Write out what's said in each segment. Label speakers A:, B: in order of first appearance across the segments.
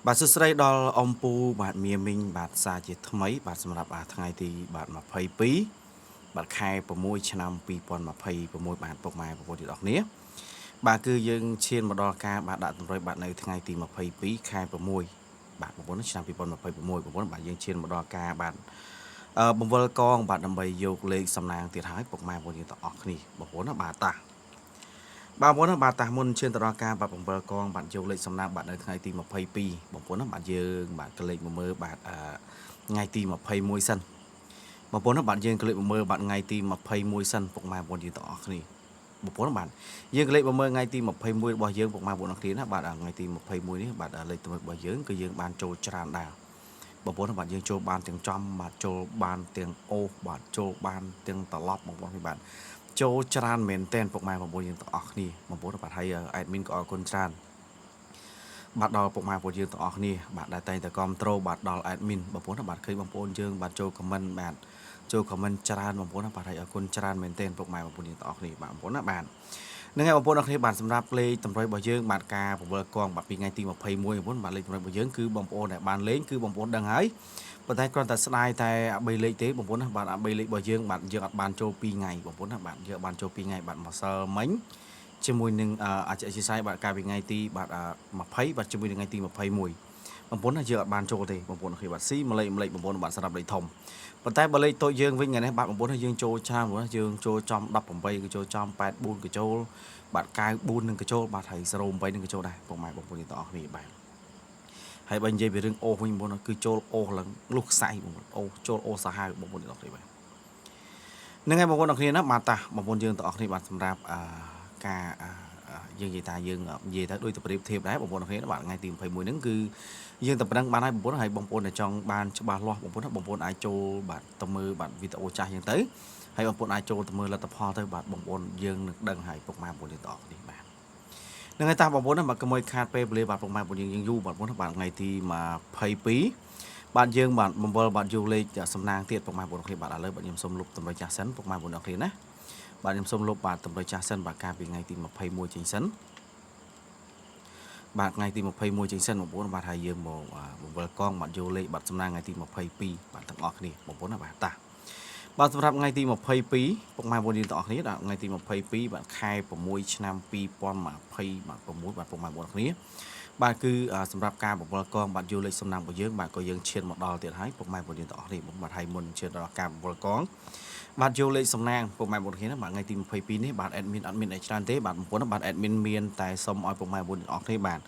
A: បាទសួស្តីដល់អំពូបាទមៀមីងបាទសាជាថ្មីបាទសម្រាប់ថ្ងៃទីបាទ22បាទខែ6ឆ្នាំ2026បាទពុកម៉ែបងប្អូនទាំងអស់គ្នាបាទគឺយើងឈានមកដល់ការបាទដាក់តម្រុយបាទនៅថ្ងៃទី22ខែ6បាទបងប្អូនឆ្នាំ2026បងប្អូនបាទយើងឈានមកដល់ការបាទបង្វិលកងបាទដើម្បីយកលេខសំណាងទៀតហើយពុកម៉ែបងប្អូនយើងទាំងអស់គ្នាបងប្អូនណាបាទតាបាទបងប្អូនណាបាទតាមុនឈានទៅដល់ការបាទបង្វិលកងបាទយកលេខសំណាងបាទនៅថ្ងៃទី22បងប្អូនណាបាទយើងបាទកលេចមកមើលបាទថ្ងៃទី21សិនបងប្អូនណាបាទយើងកលេចមកមើលបាទថ្ងៃទី21សិនពុកម៉ែបងប្អូនយើងទាំងអស់គ្នាបងប្អូនបាទយើងកលេចមកមើលថ្ងៃទី21របស់យើងពុកម៉ែបងប្អូនទាំងគ្នាណាបាទថ្ងៃទី21នេះបាទលេខថ្មីរបស់យើងគឺយើងបានចូលច្រើនដែរបងប្អូនបាទយើងចូលបានទាំងចំបាទចូលបានទាំងអូសបាទចូលបានទាំងត្រឡប់បងប្អូនបាទចូលច្រើនមែនតែនពុកម៉ែបងប្អូនយើងទាំងអស់គ្នាបងប្អូនបាទហើយ admin ក៏អរគុណច្រើនបាទដល់ពុកម៉ែបងប្អូនយើងទាំងអស់គ្នាបាទដែលតែងតែគ្រប់ត្រូលបាទដល់ admin បងប្អូនបាទឃើញបងប្អូនយើងបាទចូល comment បាទចូល comment ច្រើនបងប្អូនបាទហើយអរគុណច្រើនមែនទែនពុកម៉ែបងប្អូនយើងទាំងអស់គ្នាបាទបងប្អូនណាបាទនឹងហើយបងប្អូនអរគ្នាបាទសម្រាប់លេខតម្រុយរបស់យើងបាទការពវល់កងបាទពីថ្ងៃទី21បងប្អូនបាទលេខតម្រុយរបស់យើងគឺបងប្អូនដែលបានលេងគឺបងប្អូនដឹងហើយប៉ុន្តែគ្រាន់តែស្ដាយតែ3លេខទេបងប្អូនណាបាទ3លេខរបស់យើងបាទយើងអត់បានចូល2ថ្ងៃបងប្អូនណាបាទយើងបានចូល2ថ្ងៃបាទម្សិលមិញជាមួយនឹងអធិស្ឋានបាទកាលពីថ្ងៃទីបាទ20បាទជាមួយនឹងថ្ងៃទី21បងប្អូនណាយើងអត់បានចូលទេបងប្អូនអូខេបាទស៊ីម្លេចម្លេចបងប្អូនបាទសម្រាប់លេខធំប៉ុន្តែបើលេខតូចយើងវិញថ្ងៃនេះបាទបងប្អូនយើងចូលច្រើនបងប្អូនយើងចូលចំ18គឺចូលចំ84គឺចូលបាទ94នឹងក៏ចូលបាទហើយ08នឹងក៏ចូលដែរពុកម៉ែបងប្អូនទាំងអស់គ្នាបាទហើយបើនិយាយពីរឿងអូសវិញបងប្អូនគឺចូលអូសឡើងលុះខ្សែបងប្អូនអូសចូលអូសសាហាវបងប្អូនទាំងអស់គ្នាបាទនឹងហើយបងប្អូនទាំងគ្នាណាបាទតាបងប្អូនយើងទាំងអស់គ្នាបាទសម្រាប់អឺការយើងនិយាយថាយើងនិយាយទៅដូចទៅប្រៀបធៀបដែរបងប្អូនទាំងគ្នាបាទថ្ងៃទី21ហ្នឹងគឺយើងតែប៉ុណ្្នឹងបានហើយបងប្អូនហើយបងប្អូនដែលចង់បានច្បាស់លាស់បងប្អូនបងប្អូនអាចចូលបាទទៅមើលបាទវីដេអូចាស់យើងទៅហើយបងប្អូនអាចចូលទៅមើលលទ្ធផលទៅបាទបងប្អូនយើងនឹងដឹងហើយពុកម៉ែបងប្អូនយើងទាំងអស់គ្នាបាទនឹងហើយតាបងប្អូនណាបាទកុំឲ្យខាតពេលវេលាបាទពុកម៉ែបងប្អូនយើងយើងយូរបាទបងប្អូនបាទថ្ងៃទី22បាទយើងបាទបង្វិលបាទយកលេខសំណាងទៀតពុកម៉ែបងប្អូនគ្នាបាទឥឡូវបាទខ្ញុំសូមលុបតម្រុយចាស់សិនពុកម៉ែបងប្អូនគ្នាណាបាទខ្ញុំសូមលុបបាទតម្រុយចាស់សិនបាទកាលពីថ្ងៃទី21ចេញសិនបាទថ្ងៃទី21ចេញសិនបងប្អូនបាទហើយយើងមកបង្វិលកងបាទយកលេខបាទសំណាងថ្ងៃទី22បាទទាំងអស់គ្នាបងប្អូនណាបាទតាបាទសម្រាប់ថ្ងៃទី22ពុកម៉ែបងប្អូនយើងទាំងអស់គ្នាដល់ថ្ងៃទី22បាទខែ6ឆ្នាំ2020បាទ6បាទពុកម៉ែបងប្អូនគ្នាបាទគឺសម្រាប់ការបង្វិលកងបាទយកលេខសំណាងរបស់យើងបាទក៏យើងឈានមកដល់ទៀតហើយពុកម៉ែបងប្អូនយើងទាំងអស់គ្នាបាទហើយមុនឈានដល់ការបង្វិលកងបាទយកលេខសំណាងពុកម៉ែបងប្អូនគ្នាណាបាទថ្ងៃទី22នេះបាទ admin អត់មានអីច្រើនទេបាទបងប្អូនបាទ admin មានតែសូមឲ្យពុកម៉ែបងប្អូនទាំងអស់គ្នាបាទ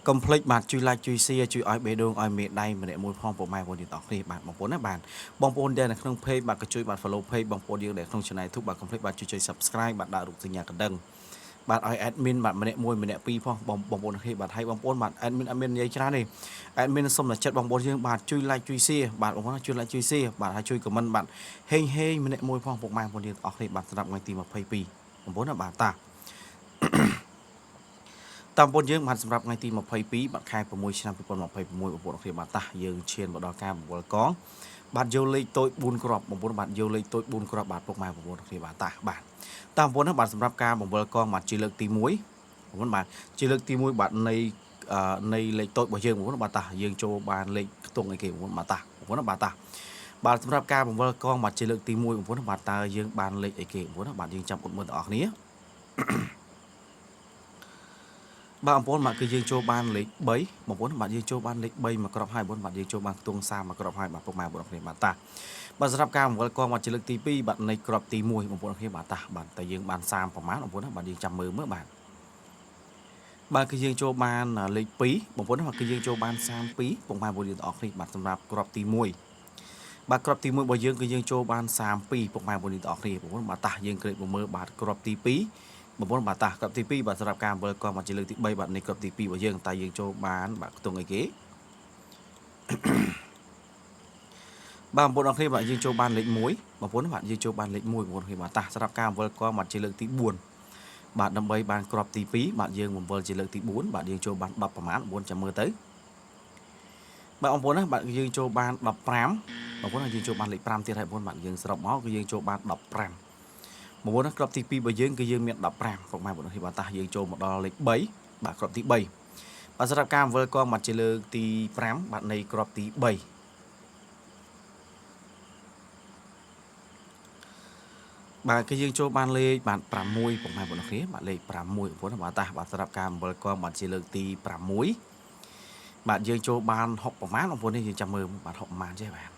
A: កុំភ្លេចបាទជួយ like ជួយ share ជួយឲ្យបេះដូងឲ្យមេដៃម្នាក់មួយផងពុកម៉ែបងប្អូនទាំងអស់គ្នាបាទបងប្អូនណាបាទបងប្អូនដែលនៅក្នុង page បាទក៏ជួយបាទ follow page បងប្អូនយើងដែលក្នុង channel YouTube បាទកុំភ្លេចបាទជួយចុច subscribe បាទដាក់រូបសញ្ញាកណ្ដឹងបាទឲ្យ admin បាទម្នាក់មួយម្នាក់ពីរផងបងបងប្អូនគ្នាបាទឲ្យបងប្អូនបាទ admin អត់មាននិយាយច្រើនទេ admin សុំតែចិត្តបងប្អូនយើងបាទជួយ like ជួយ share បាទបងប្អូនជួយ like ជួយ share បាទហើយជួយ comment បាទហេងហេងម្នាក់មួយផងពុកម៉ែបងប្អូនយើងទាំងអស់គ្នាបាទសម្រាប់ថ្ងៃទី22បងប្អូនណាបាទតាតាមបងប្អូនយើងបាទសម្រាប់ថ្ងៃទី22បាទខែ6ឆ្នាំ2026បងប្អូនគ្នាបាទតាយើងឈានមកដល់ការបង្វិលកងបាទយកលេខតូច4គ្រាប់បងប្អូនបាទយកលេខតូច4គ្រាប់បាទពុកម៉ែបងប្អូនគ្នាបាទតាបាទតាមបងប្អូនណាបាទសម្រាប់ការបង្វិលកងបាទជាលើកទី1បងប្អូនបាទជាលើកទី1បាទនៃលេខតូចរបស់យើងបងប្អូនបាទតាយើងចូលបានលេខខ្ទង់អីគេបងប្អូនបាទតាបងប្អូនបាទតាបាទសម្រាប់ការបង្វិលកងបាទជាលើកទី1បងប្អូនបាទតើយើងបានលេខអីគេបងប្អូនបាទយើងចាំអត់មើលទាំងអស់គ្នាបាទបងប្អូនបាទគឺយើងចូលបានលេខ3បងប្អូនបាទយើងចូលបានលេខ3មកគ្រាប់ហើយបងប្អូនបាទយើងចូលបានខ្ទង់30មកគ្រាប់ហើយបាទពុកម៉ែបងប្អូនគ្នាបាទតាបាទសម្រាប់ការបង្វិលកងបាទជាលើកទី2បាទនៃគ្រាប់ទី1បងប្អូនគ្នាបាទតាបាទតែយើងបាន30ប្រមាណបងប្អូនបាទយើងចាំមើលមើលបាទបាទគឺយើងចូលបានលេខ2បងប្អូនបាទគឺយើងចូលបាន32ពុកម៉ែបងប្អូនយើងទាំងអស់គ្នាបាទសម្រាប់គ្រាប់ទី1បាទគ្រាប់ទី1របស់យើងគឺយើងចូលបាន32ពុកម៉ែបងប្អូនយើងទាំងអស់គ្នាបងប្អូនបាទតាយើងក្រេកមកមើលបាទគ្រាប់ទី2បងប្អូនបាទតាគ្រាប់ទី2បាទសម្រាប់ការវិលកងបាទជាលើកទី3បាទនៃគ្រាប់ទី2របស់យើងតែយើងចូលបានបាទខ្ទង់អីគេបាទបងប្អូនអរគ្នាបាទយើងចូលបានលេខ1បងប្អូនបាទយើងចូលបានលេខ1បងប្អូនគ្នាបាទតាសម្រាប់ការវិលកងបាទជាលើកទី4បាទដើម្បីបានគ្រាប់ទី2បាទយើងបង្វិលជាលើកទី4បាទយើងចូលបាន10ប្រមាណ9ចាំមើលទៅបាទបងប្អូនណាបាទយើងចូលបាន15បងប្អូនយើងចូលបានលេខ5ទៀតហើយបងប្អូនបាទយើងសរុបមកគឺយើងចូលបាន15បងប្អូនណាគ្រាប់ទី2របស់យើងគឺយើងមាន15ពុកម៉ែបងប្អូនបាទតាយើងចូលមកដល់លេខ3បាទគ្រាប់ទី3 បាទសម្រាប់ការបង្វិលកងបាទជាលើកទី5បាទនៃក្របទី3បាទគឺយើងចូលបានលេខបាទ6ពុកម៉ែបងប្អូនគ្នាបាទលេខ6បងប្អូនបាទតាបាទសម្រាប់ការបង្វិលកងបាទជាលើកទី6បាទយើងចូលបាន6ប្រមាណបងប្អូននេះយើងចាំមើលបាទ6ប្រមាណចេះបាទ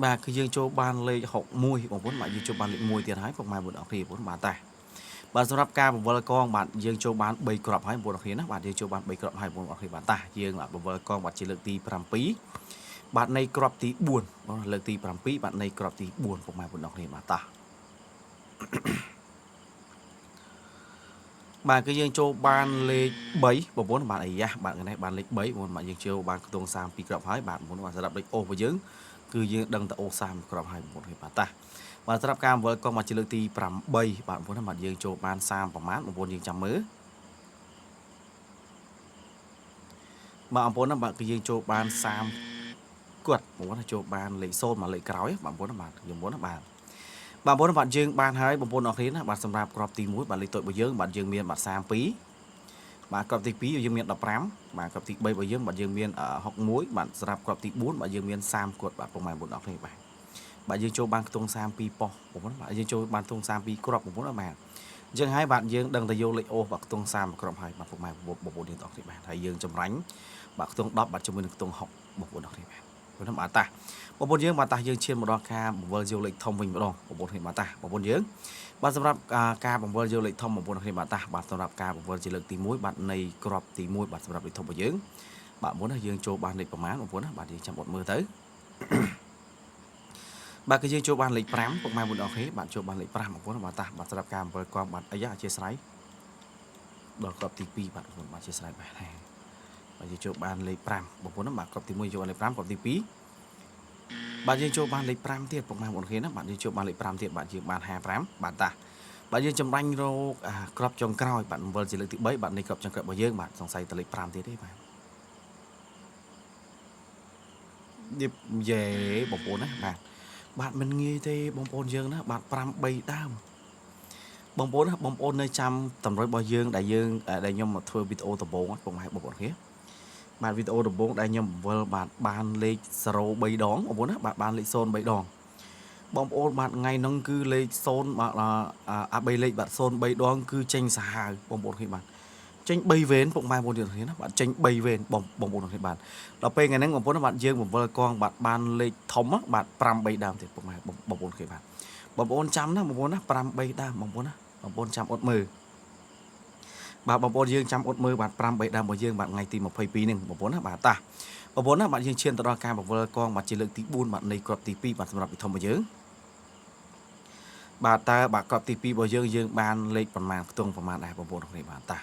A: បាទគឺយើងចូលបានលេខ61បងប្អូនបាទយើងចូលបានលេខ1ទៀតហើយពុកម៉ែបងប្អូនគ្នាបងប្អូនបាទតាបាទសម្រាប់ការបង្វិលកងបាទយើងចូលបាន3គ្រាប់ហើយបងប្អូនគ្នាណាបាទយើងចូលបាន3គ្រាប់ហើយបងប្អូនគ្នាបាទតាយើងបាទបង្វិលកងបាទជាលើកទី7បាទនៃគ្រាប់ទី4បងលើកទី7បាទនៃគ្រាប់ទី4ពុកម៉ែបងប្អូនគ្នាបាទតាបាទគឺយើងចូលបានលេខ3បងប្អូនបាទអាយ៉ាបាទនេះបានលេខ3បងប្អូនបាទយើងចូលបានខ្ទង់32គ្រាប់ហើយបាទបងប្អូនបាទសម្រាប់លេខអូរបស់យើងគឺយើងដឹងតែអូ30គ្រាប់ហើយបងប្អូនបាទតាបាទសម្រាប់ការបង្វិលកងមកជាលើកទី8បាទបងប្អូនបាទយើងចូលបាន30ប្រមាណបងប្អូនយើងចាំមើលបាទបងប្អូនបាទគឺយើងចូលបាន30គាត់បងប្អូនចូលបានលេខ0មកលេខក្រោយបងប្អូនបាទយើងបងប្អូនបាទបាទបងប្អូនបាទយើងបានហើយបងប្អូនអរគ្នាណាបាទសម្រាប់គ្រាប់ទី1បាទលេខតូចរបស់យើងបាទយើងមានបាទ32បាទគ្រាប់ទី2យើងមាន15បាទគ្រាប់ទី3របស់យើងបាទយើងមាន61បាទសម្រាប់គ្រាប់ទី4បាទយើងមាន30គាត់បាទពុកម៉ែបងប្អូនអរគ្នាបាទបាទយើងចូលបានខ្ទង់32ប៉ុស្តិ៍បងប្អូនបាទយើងចូលបានខ្ទង់32គ្រាប់បងប្អូនបាទអញ្ចឹងហើយបាទយើងដឹងតែយកលេខអូសបាទខ្ទង់30គ្រាប់ហើយបាទពុកម៉ែបងប្អូនយើងទាំងអស់គ្នាបាទហើយយើងចម្រាញ់បាទខ្ទង់10បាទជាមួយនឹងខ្ទង់6បងប្អូនអរគ្នាបាទបងប្អូនបាទតាបងប្អូនយើងបាទតាយើងឈានមកដល់ការបង្វិលយកលេខធំវិញម្ដងបងប្អូនគ្នាបាទតាបងប្អូនយើងបាទសម្រាប់ការបង្វិលយកលេខធំបងប្អូនគ្នាបាទតាបាទសម្រាប់ការបង្វិលជាលើកទី1បាទនៃក្របទី1បាទសម្រាប់លេខធំរបស់យើងបាទមុនណាយើងចូលបានលេខប្រមាណបងប្អូនណាបាទយើងចាំអត់មើលទៅបាទគឺយើងចូលបានលេខ5ពុកម៉ែបងប្អូនគ្នាបាទចូលបានលេខ5បងប្អូនបាទតាបាទសម្រាប់ការបង្វិលកងបាទអីយ៉ាអធិស្ឋានដល់ក្របទី2បាទបងប្អូនបាទអធិស្ឋានបាទបាទយើងចូលបានលេខ5បងប្អូនណាបាទក្របទី1ចូលបានលេខ5ក្របទី2បាទយើងចូលបានលេខ5ទៀតពុកម៉ែបងប្អូនគ្នាណាបាទយើងចូលបានលេខ5ទៀតបាទយើងបាន55បាទតាបាទយើងចម្រាញ់រកក្របចុងក្រោយបាទបង្វិលជាលើកទី3បាទនេះក្របចុងក្រោយរបស់យើងបាទសង្ស័យតែលេខ5ទៀតទេបាទយេបងប្អូនណាបាទបាទមិនងាយទេបងប្អូនយើងណាបាទ5 3ដើមបងប្អូនណាបងប្អូននៅចាំតម្រុយរបស់យើងដែលយើងដែលខ្ញុំមកធ្វើវីដេអូដំបូងពុកម៉ែបងប្អូនគ្នាបាទវីដេអូដំបូងដែលខ្ញុំបង្វិលបាទបានលេខ03ដងបងប្អូនណាបាទបានលេខ03ដងបងប្អូនបាទថ្ងៃហ្នឹងគឺលេខ0បាទអា3លេខបាទ03ដងគឺចេញសាហាវបងប្អូនគ្នាបាទចេញ3វេនពុកម៉ែបងប្អូនគ្នាណាបាទចេញ3វេនបងបងប្អូនគ្នាបាទដល់ពេលថ្ងៃហ្នឹងបងប្អូនបាទយើងបង្វិលកងបាទបានលេខធំបាទ5 3ដើមទៀតពុកម៉ែបងប្អូនគ្នាបាទបងប្អូនចាំណាបងប្អូនណា5 3ដើមបងប្អូនណាបងប្អូនចាំអត់មើលបាទបងប្អូនយើងចាំអត់មើលបាទ5 3ដើមរបស់យើងបាទថ្ងៃទី22ហ្នឹងបងប្អូនណាបាទតាបងប្អូនណាបាទយើងឈានទៅដល់ការបង្វិលកងបាទជាលើកទី4បាទនៃគ្រាប់ទី2បាទសម្រាប់វិធំរបស់យើងបាទតើបាទគ្រាប់ទី2របស់យើងយើងបានលេខប្រមាណខ្ទង់ប្រមាណដែរបងប្អូនគ្នាបាទតា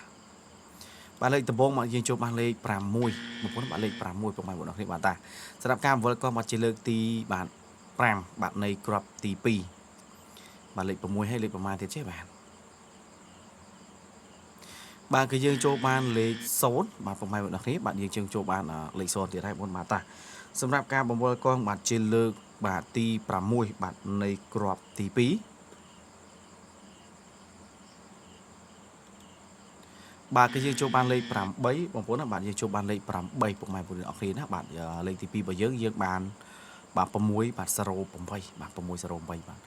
A: បាទលេខដំបូងមកយើងចូលបានលេខ6បងប្អូនបាទលេខ6ពុកម៉ែបងប្អូនគ្នាបាទតាសម្រាប់ការបង្វិលកងបាទជាលើកទីបាទ5បាទនៃគ្រាប់ទី2បាទលេខ6ហើយលេខប្រមាណទៀតចេះបាទបាទគឺយើងចូលបានលេខ0បាទពុកម៉ែបងប្អូនគ្នាបាទយើងជើងចូលបានលេខ0ទៀតហើយបងបាទតាសម្រាប់ការបង្វិលកងបាទជាលើកបាទទី6បាទនៃគ្រាប់ទី2បាទគឺយើងចូលបានលេខ8បងប្អូនណាបាទយើងចូលបានលេខ8ពុកម៉ែបងប្អូនអរគ្នាណាបាទលេខទី2របស់យើងយើងបានបាទ6បាទ08បាទ608បាទ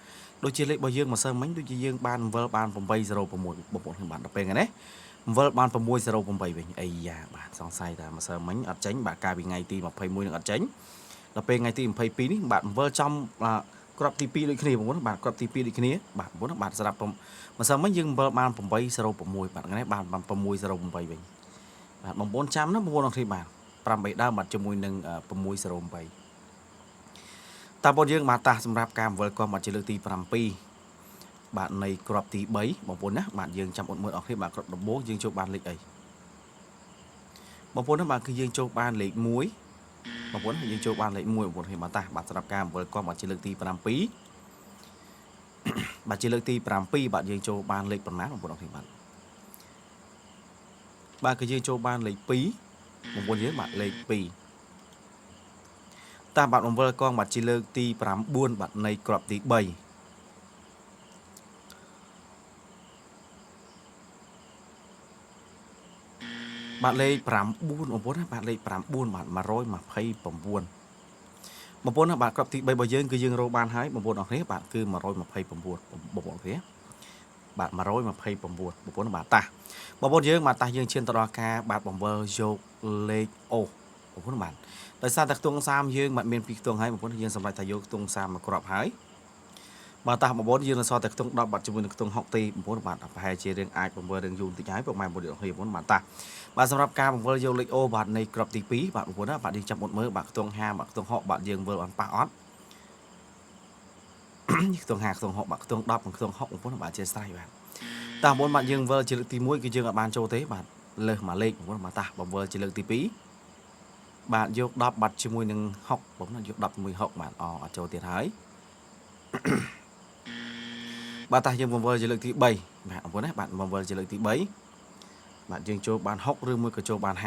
A: ដូចជាលេខរបស់យើងម្សិលមិញដូចជាយើងបានវិលបាន806បងប្អូនខ្ញុំបាទដល់ពេលថ្ងៃនេះវិលបាន608វិញអីយ៉ាបាទសង្ស័យថាម្សិលមិញអត់ចេញបាទកាលពីថ្ងៃទី21នឹងអត់ចេញដល់ពេលថ្ងៃទី22នេះបាទវិលចំគ្រាប់ទី2ដូចគ្នាបងប្អូនបាទគ្រាប់ទី2ដូចគ្នាបាទបងប្អូនបាទសម្រាប់ម្សិលមិញយើងវិលបាន806បាទថ្ងៃនេះបាន608វិញបាទបងប្អូនចាំណាបងប្អូនអរគ្នាបាទ8ដើមបាទជាមួយនឹង608តាមបងយើងបាទតាសម្រាប់ការបង្វិលកងបាទជាលើកទី7បាទនៃគ្រាប់ទី3បងប្អូនណាបាទយើងចាំអត់មើលអស់គ្នាបាទគ្រាប់ដំបូងយើងចូលបានលេខអីបងប្អូនណាបាទគឺយើងចូលបានលេខ1បងប្អូនយើងចូលបានលេខ1បងប្អូនគ្នាបាទតាបាទសម្រាប់ការបង្វិលកងបាទជាលើកទី7បាទជាលើកទី7បាទយើងចូលបានលេខប៉ុន្មានបងប្អូនអរគ្នាបាទបាទគឺយើងចូលបានលេខ2បងប្អូនយើងបាទលេខ2តាមបាទបង្វិលកងបាទជាលើកទី9បាទនៃគ្រាប់ទី3 បាទលេខ9បងប្អូនណាបាទលេខ9បាទ129បងប្អូនណាបាទក្របទី3របស់យើងគឺយើងរកបានហើយបងប្អូនអរគ្នាបាទគឺ129បងប្អូនគ្នាបាទ129បងប្អូនបាទតាបងប្អូនយើងបាទតាយើងឈានទៅដល់ការបាទបង្វិលយកលេខអូបងប្អូនបាទដោយសារតែខ្ទង់30យើងបាទមាន2ខ្ទង់ហើយបងប្អូនយើងសម្រេចថាយកខ្ទង់30មកគ្រាប់ហើយបាទតាបងប្អូនយើងនៅសល់តែខ្ទង់10បាទជាមួយនឹងខ្ទង់6ទេបងប្អូនបាទប្រហែលជារឿងអាចបង្វិលរឿងយូរបន្តិចហើយពុកម៉ែបងប្អូនបងប្អូនបាទតាបាទសម្រាប់ការបង្វិលយកលេខអូបាទនៃក្របទី2បាទបងប្អូនណាបាទយើងចាប់មុតមើលបាទខ្ទង់5បាទខ្ទង់6បាទយើងវិលបានប៉ះអត់ខ្ទង់5ខ្ទង់6បាទខ្ទង់10និងខ្ទង់6បងប្អូនបាទអធិស្ឋានបាទតាបងប្អូនបាទយើងវិលជាលើកទី1គឺយើងអាចបានចូលទេបាទលើសមួយលេខបងប្អូនបាទតាបង្វិលជាលើកទី2បាទយក10បាទជាមួយនឹង6បងប្អូនយក10ជាមួយ6បាទអអត់ចូលទៀតហើយបាទតាយើងបង្វិលជាលើកទី3បាទបងប្អូនណាបាទបង្វិលជាលើកទី3បាទយើងចូលបាន6ឬមួយក៏ចូលបាន5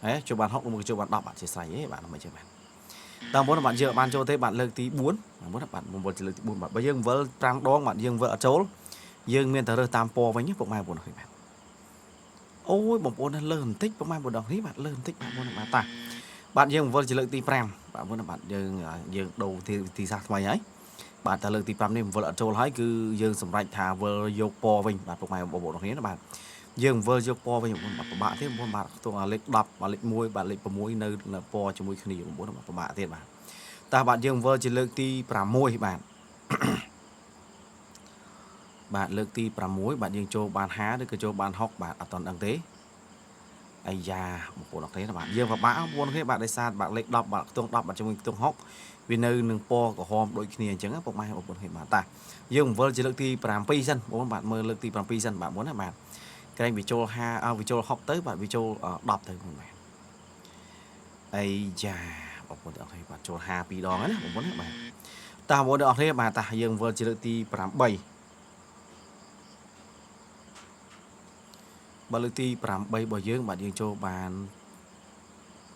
A: ហេចូលបាន6ឬមួយក៏ចូលបាន10បាទជាស្រ័យហេបាទមិនចេះបាទតាមបងបាទយើងបានចូលទេបាទលើកទី4បងប្អូនបាទបង្វិលជាលើកទី4បាទបើយើងវិល5ដងបាទយើងវិលអត់ចូលយើងមានតែរើសតាមពណ៌វិញពុកម៉ែបងប្អូនឃើញបាទអូយបងប្អូនលើសបន្តិចពុកម៉ែបងប្អូននេះបាទលើសបន្តិចបាទបងប្អូនបាទតាបាទយើងវិលជាលើកទី5បាទបងប្អូនបាទយើងយើងដូរវិធីសាស្ត្រថ្មីហើយបាទតែលើកទី5នេះវិលអត់ចូលហើយគឺយើងសម្រេចថាវិលយកពណ៌វិញបាទពុកម៉ែបងប្អូនគ្នាណាបាទយើងវិលយកពណ៌វិញបងប្អូនបាទពិបាកទេបងប្អូនបាទខ្ទង់លេខ10បាទលេខ1បាទលេខ6នៅពណ៌ជាមួយគ្នាបងប្អូនបាទពិបាកទៀតបាទតើបាទយើងវិលជាលើកទី6បាទបាទលើកទី6បាទយើងចូលបាន5ឬក៏ចូលបាន6បាទអត់តន់ដឹងទេអាយ៉ាបងប្អូនអរគ្នាបាទយើងពិបាកបងប្អូនគ្នាបាទដោយសារបាទលេខ10បាទខ្ទង់10បាទជាមួយខ្ទង់6វានៅនឹងពណ៌ក្រហមដូចគ្នាអញ្ចឹងពុកម៉ែបងប្អូនគ្នាបាទតាយើងវិលជាលើកទី7សិនបងប្អូនបាទមើលលើកទី7សិនបាទមុនណាបាទក្រែងវាចូល5វាចូល6ទៅបាទវាចូល10ទៅបងបាទអាយ៉ាបងប្អូនទាំងអស់គ្នាបាទចូល5 2ដងហើយណាបងប្អូនណាបាទតាបងប្អូនទាំងអស់គ្នាបាទតាយើងវិលជាលើកទី8បើលើកទី8របស់យើងបាទយើងចូលបាន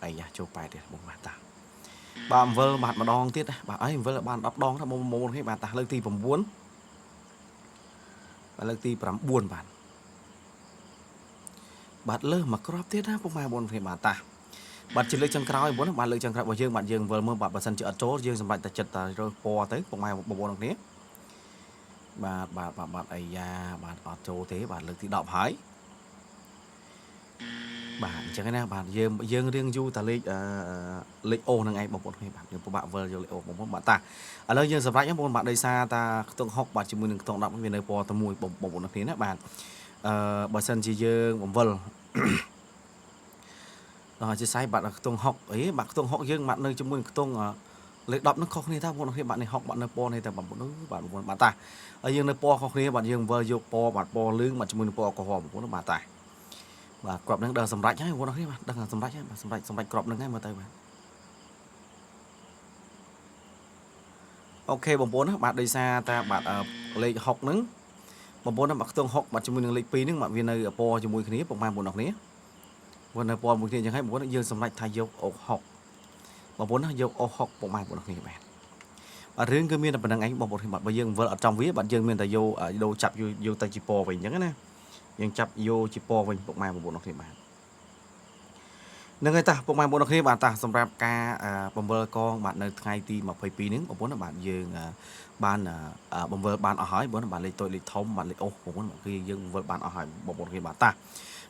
A: អាយ៉ាចូល8ទៀតបងបាទតាបាទអំវិលបាទម្ដងទៀតបាទអីអំវិលបាន10ដងទៅបងប្អូនគ្នាបាទតាលើកទី9បាទលើកទី9បាទបាទលើសមកគ្រាប់ទៀតណាពុកម៉ែបងប្អូនគ្នាបាទតាបាទជាលើកចុងក្រោយបងប្អូនបាទលើកចុងក្រោយរបស់យើងបាទយើងវិលមើលបាទបើសិនជាអត់ចូលយើងសម្រេចតែចិត្តតែរើសពណ៌ទៅពុកម៉ែបងប្អូនគ្នាបាទបាទបាទបាទអាយ៉ាបាទអត់ចូលទេបាទលើកទី10ហើយបាទអញ្ចឹងណាបាទយើងយើងរៀងយូរតាលេខលេខអូនឹងឯងបងប្អូនគ្នាបាទយើងពិបាកវិលយកលេខអូបងប្អូនបាទតាឥឡូវយើងសម្រេចបងប្អូនបាទដោយសារតាខ្ទង់6បាទជាមួយនឹងខ្ទង់10វានៅពណ៌តែមួយបងប្អូនគ្នាណាបាទអឺបើសិនជាយើងបង្វិលដល់ជាស័យបាទខ្ទង់6អីបាទខ្ទង់6យើងបាទនៅជាមួយនឹងខ្ទង់លេខ10នឹងខុសគ្នាតាបងប្អូនគ្នាបាទនេះ6បាទនៅពណ៌នេះតែបងប្អូនបាទបងប្អូនបាទតាហើយយើងនៅពណ៌ខុសគ្នាបាទយើងវិលយកពណ៌បាទពណ៌លឿងបាទជាមួយនឹងពណ៌ក្រហមបងប្អូនបាទតាបាទក្របនឹងដល់សម្រេចហើយបងប្អូនគ្នាបាទដឹងថាសម្រេចហើយបាទសម្រេចសម្រេចក្របនឹងហើយមើលទៅបាទ OK បងប្អូនណាបាទដោយសារតាបាទលេខ6ហ្នឹងបងប្អូនណាបាទខ្ទង់6បាទជាមួយនឹងលេខ2ហ្នឹងបាទវានៅពណ៌ជាមួយគ្នាពុកម៉ែបងប្អូនគ្នាវានៅពណ៌មួយគ្នាអញ្ចឹងហើយបងប្អូនយើងសម្រេចថាយកអូ6បងប្អូនណាយកអូ6ពុកម៉ែបងប្អូនគ្នាបាទបាទរឿងគឺមានតែប៉ុណ្្នឹងឯងបងប្អូនគ្នាបាទបើយើងវិលអត់ចំវាបាទយើងមានតែយកដូរចាប់យកទៅជាពណ៌វិញអញ្ចឹងណាយើងចាប់យកជាពណ៌វិញពុកម៉ែបងប្អូនគ្នាបាទនឹងហើយតាពុកម៉ែបងប្អូនគ្នាបាទតាសម្រាប់ការបង្វិលកងបាទនៅថ្ងៃទី22ហ្នឹងបងប្អូនបាទយើងបានបង្វិលបានអស់ហើយបងប្អូនបាទលេខតូចលេខធំបាទលេខអូសបងប្អូនបាទគឺយើងបង្វិលបានអស់ហើយបងប្អូនគ្នាបាទតា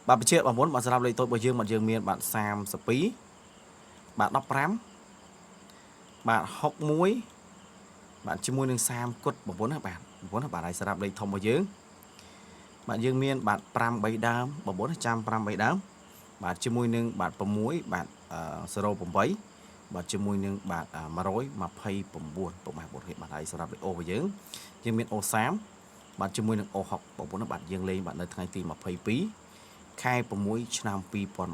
A: បាទបញ្ជាក់បងប្អូនបាទសម្រាប់លេខតូចរបស់យើងបាទយើងមានបាទ32បាទ15បាទ61បាទជាមួយនឹង30គុតបងប្អូនណាបាទបងប្អូនណាបាទហើយសម្រាប់លេខធំរបស់យើងបាទយើងមានបាទ5 3ដើមបងប្អូនចាំ5 3ដើមបាទជាមួយនឹងបាទ6បាទ08បាទជាមួយនឹងបាទ129ពុកម៉ែបងប្អូនបាទហើយសម្រាប់លេខអូរបស់យើងយើងមានអូ30បាទជាមួយនឹងអូ6បងប្អូនបាទយើងលេងបាទនៅថ្ងៃទី22ខែ6ឆ្នាំ2026បងប្អូន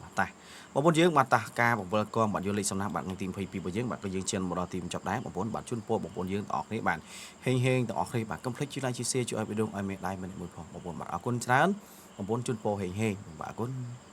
A: បាទតាបងប្អូនយើងបាទតាការបង្វិលកងបាទយកលេខសំណាងបាទថ្ងៃទី22របស់យើងបាទក៏យើងឈានមកដល់ទីបញ្ចប់ដែរបងប្អូនបាទជូនពរបងប្អូនយើងទាំងអស់គ្នាបាទហេងហេងទាំងអស់គ្នាបាទកុំភ្លេចជួយ like ជួយ share ជួយឲ្យបេះដូងឲ្យមេដៃម្នាក់មួយផងបងប្អូនបាទអរគុណច្រើនបងប្អូនជូនពរហេងហេងបាទអរគុណ។